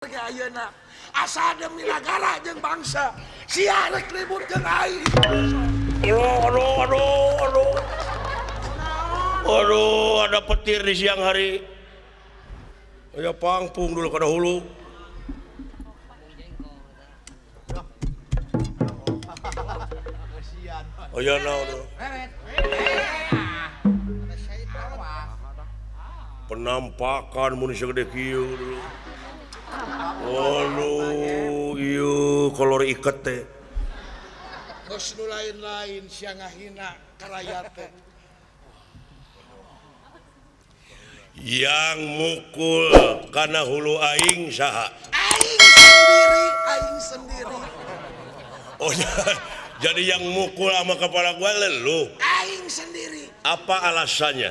Ge ayeuna asa demi nagara jeung bangsa sia rek ribut jeung aing. Aduh, aduh, aduh, aduh. Aduh, ada petir di siang hari. Aya pangpung dulu kada hulu. Aya naon dulu. Penampakan mun segede kieu dulu. Aduh, ieu kolor iket teh. Geus nu lain-lain sia ngahina ka rakyat teh. Yang mukul kana hulu aing saha? Aing sendiri, aing sendiri. Oh, jadi yang mukul sama kepala gua lu? Aing sendiri. Apa alasannya?